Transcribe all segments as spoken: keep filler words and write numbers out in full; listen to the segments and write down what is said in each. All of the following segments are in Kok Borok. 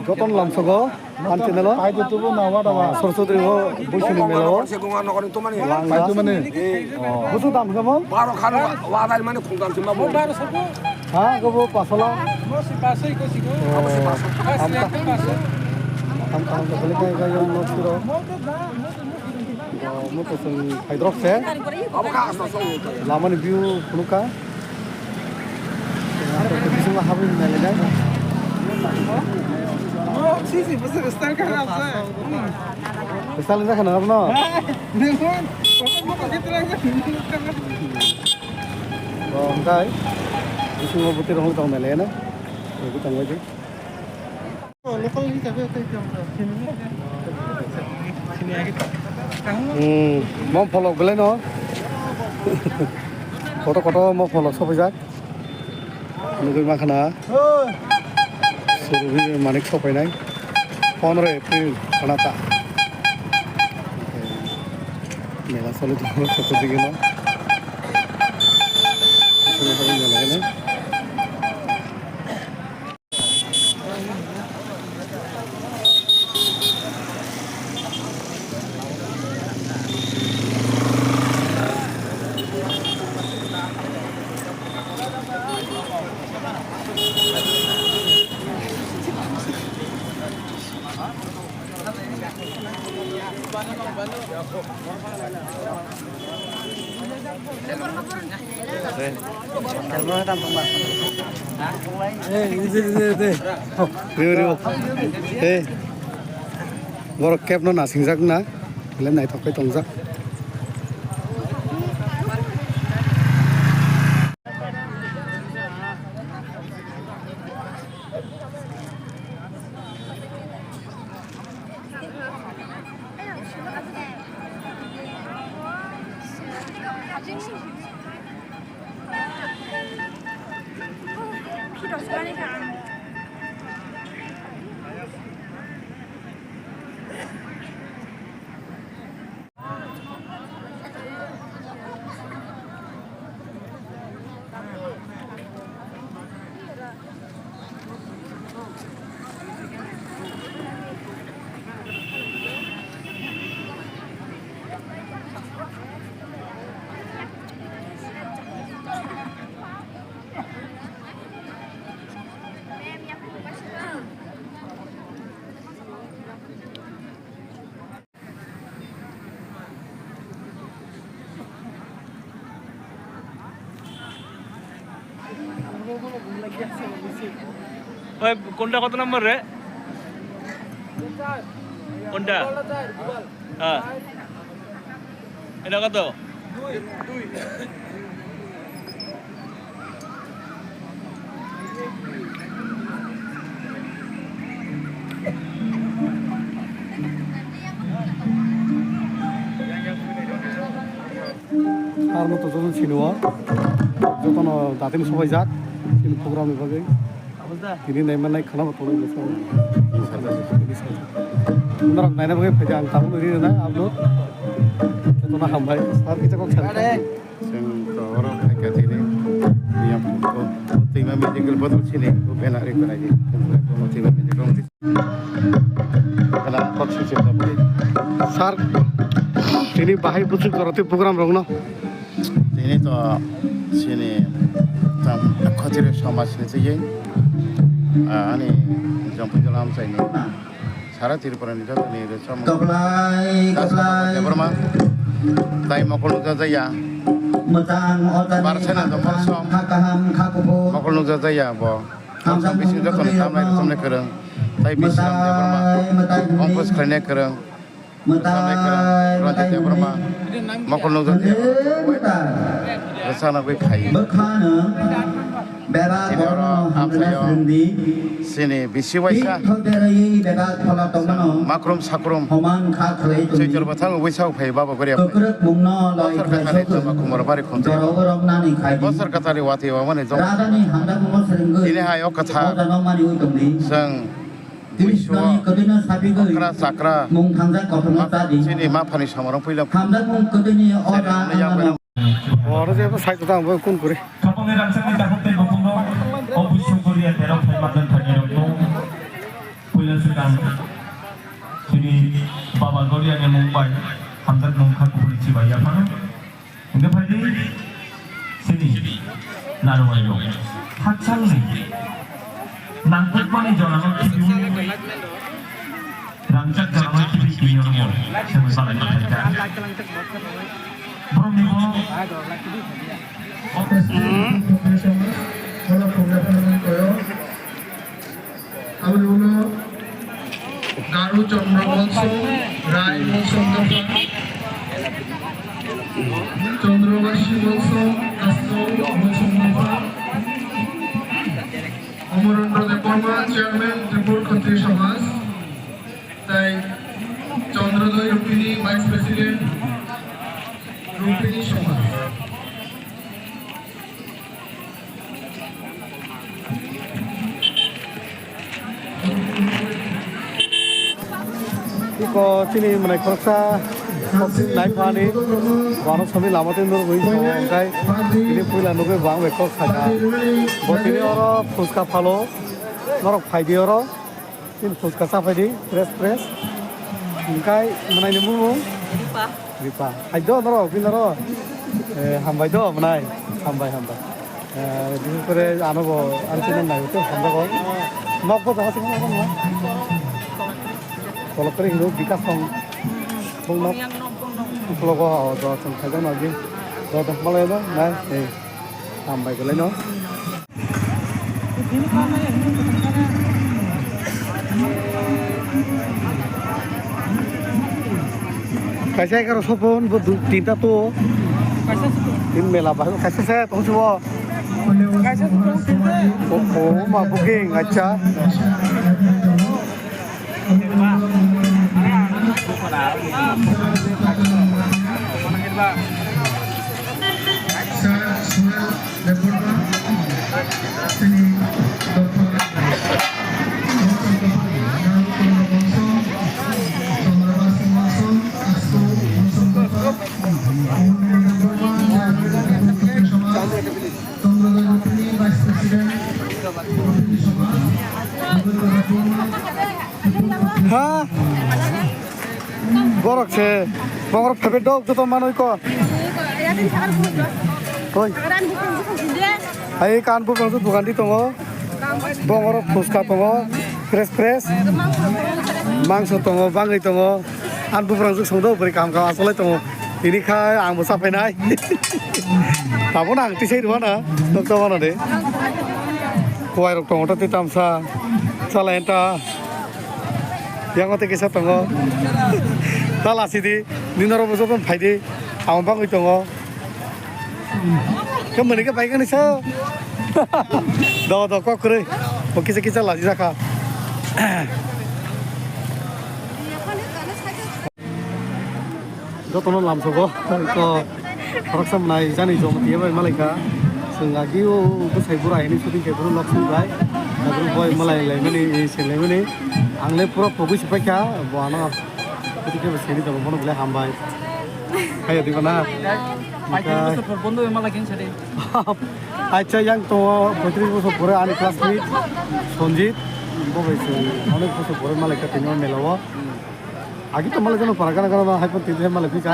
Joton lamsogo, an channel o. Pai tu tubu na wada wa. Soroswati o, Buisuni mela o. Langa. Pai tu mani. Busu dam kamo? Baro khan wa, wa dai mani khungdam sima bo. Ha, go bo pasola. Mo si paso iko siko. Am ta. Am ta, am ta, beli kai kai yang not siro. Mo to sung phaidrok se. Lamani view phunukha. Bisingo habwi nailainai. Style wngkha na norokno? Bo hwnkhe bisingo bwtwi rok tong nailaina. Rwgwi tongbaidi. Hmm, mo pholok belai no. Koto koto mo pholok sopaijak. Nugui mankha na. Surubi manik sopainai. Pondro April khana ta. Mela soli tongo, choturbigino. Mela hino. Rio, rio. Hey. Borok kebno nasingjak na. Belai naithok khe tongjak. ওই কোনটা কত নম্বর রে? কোনটা? হ্যাঁ। এটা কত? Ar no to joto sini o, joto no datini sobai jak, sini program ni bagwi. Tini nai manai khana bo tongo. Norok naina bagwi phaikha ang tabuk ri rwnai upload. Joto no hambai. Sir kisa kok sari. Chwng to oro phaikha tini. Yang ko Tima Medical bodol sini ko bena ri kona di. Ko Tima Medical. Kala kok sini. Sir, tini bahai buchuk koroti program rok no. Tini to sini tam khotiri somaj ni tiyeng. Ani jompu jolam saini. Sara Tripura ni joto ni rwchapmung. Kaplai, kaplai. Debbarma. Tai mokol nukjak jaya. Mwchang o jani Barsana kaham, Debbarma. Kha kaham, kha kuphur. Mokol nukjak jaya bo. Hamjak bising joto ni tamnai rwchapnai kwrwng. Tai Bisram Debbarma. Mwtai, mwtai hwnwi. Compose khlainai kwrwng. Rwchapnai kwrwng. Mwtai, Ranjit mwtai Debbarma. Hwnwi. Mokol nukjak jaya. Hwnwi mwtai. Rwchapna gwi khai. Bwkhano. Bebak borokno hamjak srwngdi. Sini bisi waisa. Thok deroi bebak phola tongmano. Makrum sakrum. Homan kha khlai tongdi. Switor bwthang wi sao phai baba gori aphai. Kwkrwk mungno loi khlai sokwi. Bosor khathani tama khumar bari khonthai. Jorok rok nani khaidi. Bosor khathani watwi wamani jok. Rajani hamjakmungno srwngwi. Tini hai o kwthar. Boja nokmani wi tongdi. Chwng. Tini buisio swkangni kwtwino sapigwi. Okra chakra. Mung thangjak kothoma chadi. Chini maphani samarong puila. Hamjakmung kwtwini o. Sere ra ang nang. Oro je side ta ang kun kuri. Khapangni rangchakni dakhuk tei bukhukno o buisio Korea terok thai mandan thani rokno. Swkang chini Baba Goriani mung bai hamjak mung kha khuri chibai yaphano. Hingke phaidi chini narwai rok hakchangni nangkukmani jorano khibiwi rangjak jorano khibi twiyo rwo sengwi balai ma phaikha. Borokni bo Aboni ulo Garu Chandra Molsom, Rai Molsom Dopha, Chandrabashi Molsom, Aswk Molsom Dopha, Amarendra Debbarma, Chairman, Tripura Khatri Samaj, tai Chandrodoi Rupini, Vice President, Rupini Samaj. Iko chini mwnai khoroksa naiphani wano somi lama tei nurgwi tongo, hwnkhe bini puila nugwi bo ang bai kok sakha. Bo tini oro phuska phalo, norok phaidi oro. Chini phuska chapai di, fresh, fresh. Hingkai mwnai ni bumung? Ripa. Ripa. Hai do norok, bini norok. Eh, hambai do, mwnai. Hambai, hambai. Eh, bini pore ano bo, ano chini nai to hambai bo. Nok bo jaga sini ano mo. Kolok kering do, bikas song. Bung nok. Kolok go, do, song khai do, nagi. Do, do, malai do, nai. Eh, hambai belai no. Kaisa egaroso phone, bo du-, tinta to. Tin mela bahai, kaisa se tong chubo. O, o, ma booking, acha. Ha? Borok se, borok phaibet dok joto manwi ko. Oi. Hai kan buphang su dukan di tongo. Borok phuska tongo, fresh fresh. Mangso tongo, bangwi tongo. An buphang su songdo bwrwi kam kam asolai tongo. Ini kha ang bo sapai nai. Tabuk nang tisai rwna, nokta wana de. Kuwai rok tongo ta ti tamsa. Chala enta. Yang tei kisa tongo. Ta lasi di, nini oro bo joto phai di. Ang bangwi tongo. Khe mani khe bai kani sa. Do, do, kok kwrwi. Bo kisa kisa lasi jakha. Jotono lamsogo, iko khoroksa mwnai jani jom tiya bai malaikha. Chwng agi o bwsai bura hini shooting khai phuru nok song bai. Tabuk boi malai lai mani, eh, se lai mani. Ang le pura pogwi se paikha, bo ano. Koti khe bo seni tongo, bono belai hambai. Khayo diba na? Paithago bosor por bondo bai malai khe sadi. Acha, yang tongo poitris bosor pore ani classmate Sanjit. Bo bai se onek bosor pore malaikha tini o mela o. Agi to malai jano para gana gana hai pon tini malai phika.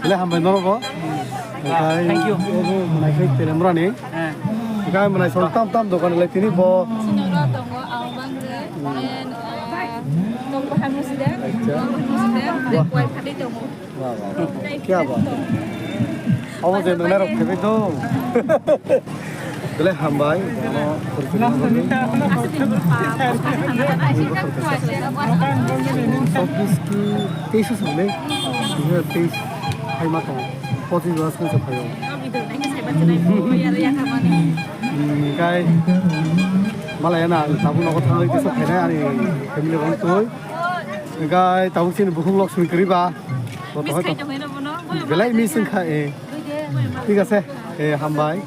Belai hambai norok bo. Thank you. Obo mwnai khai Telemrani. Eh. Khai mwnai song tam tam dokan lai tini bo. Sinoro tongo, Aobangre, and, uh, tongo Hamusida, Hamusida, Wah. Wai Phadi tongo. Wah, wah, wah. Kya baat hai. Obo je nang narok khebai do. Belai hambai, ano, Chobbish ki teis se song le, teis hai ma tong, pochis bas khe se phaio. Hingkai malai na ang tabuk nogo thangwi kisa phainai ani family rok twi. Hingkai tabuk chini bukhuk lok simi kwrwi ba. Belai miss wngkha, eh. Thik ase, eh, hambai.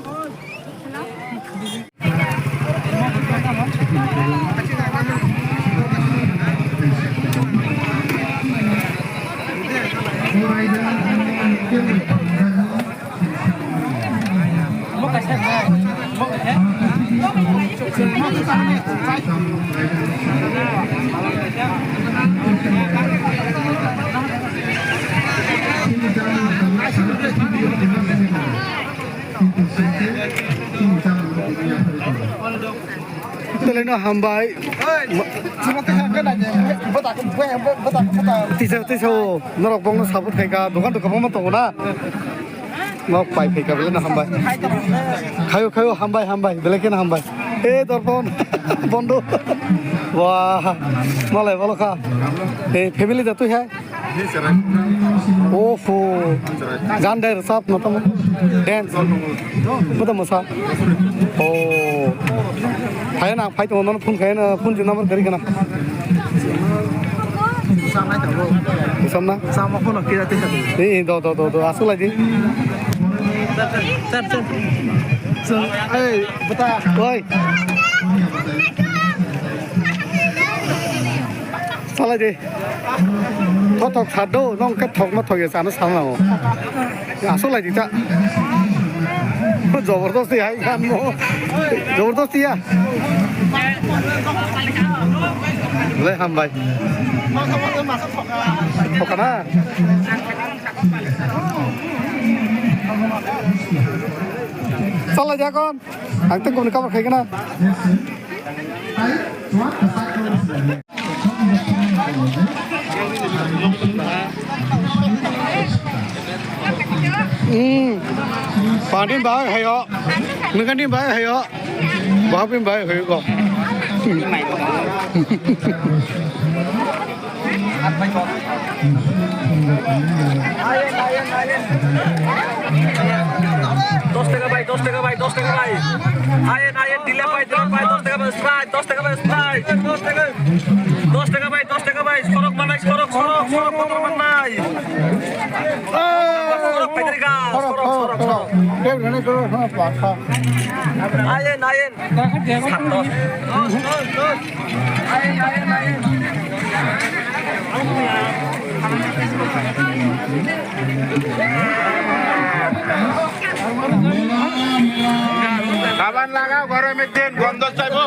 Toleno hambai. Tisa, tisa o. Norok bongno support khaika. Dokan to kwbangma tongo na. Nok pai phaika belai no hambai. Khayo, khayo, hambai, hambai. Belai kheno hambai. E dorpon. Bondo. Wah. Malai bolo kha. E family da tu hai. Oho. Gan dai rwchap no tamo. Dance. Boda mosa. Oh. Hai na, phai tong, nono phone khai na, phone je number gari kana. Samna. Sama phone kira te. Eh, do, do, do, do. Asuk lai di. Sir, sir. Sir, eh, bata. Oi. Salai di. Thothok sar do, nong khe thokma thok ya chana sal nango. Asuk lai di ta. Jobordosti hai kan mo. Jobordosti ya. Le hambai. Thokana. Salai di akon. Ang tei koboni cover khai gana. Hmm. Panin bai hayo. Nungani bai hayo. Bahapin bai hayo ko. Dos taka bai, dos taka bai, dos taka bai. Ayen, ayen, dile bai, dile bai, dos taka bai, Sprite, dos taka bai, Sprite, dos taka. Dos taka bai, dos taka bai, sorok manai, sorok, sorok, sorok, kotor manai. Sorok, sorok, sorok, sorok, sorok. Ayen, ayen. Saban lagao, goromer din, gondo saibo.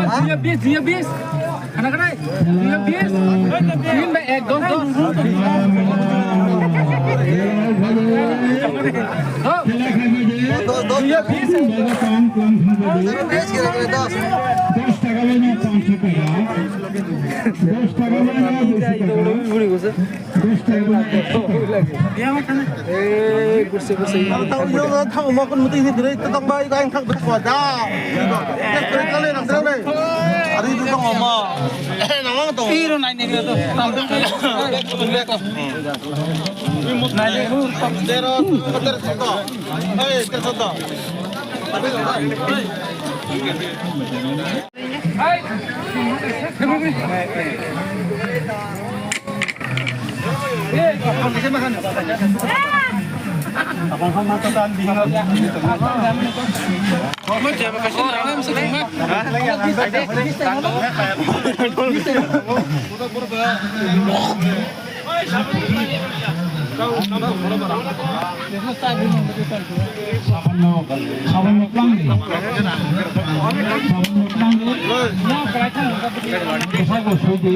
Duiya bis, duiya bis. Khana khanai? Duiya bis. Tin bai ek, dos, dos. Duiya bis. Dos taka bai no panch taka. Dos taka bai no dos taka. Dos taka bai no. Biya ma khana. Eh, kursi, kursi. Tang tang yo tang ma kun muti ni dre tang bai ka ang thak bet kwa da. Dre kale na dre le. Ari du tang ma. Eh, na ma tang. Iro nai ni to. Tang tang. Nai ni hu. Dero, dero soto. Hey, dero soto. Sabanno, sabanno twlangdi. Sabanno twlangdi. Bwsai bo sudi.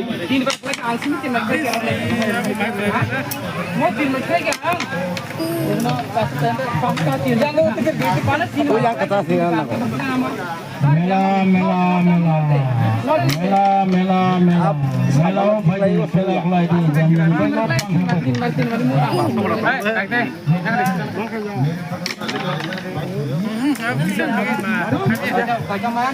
Yang kata sih kan. Mela, mela, mela. Mela, mela, mela. Mela o bhai, mela khlai di. Jam jam.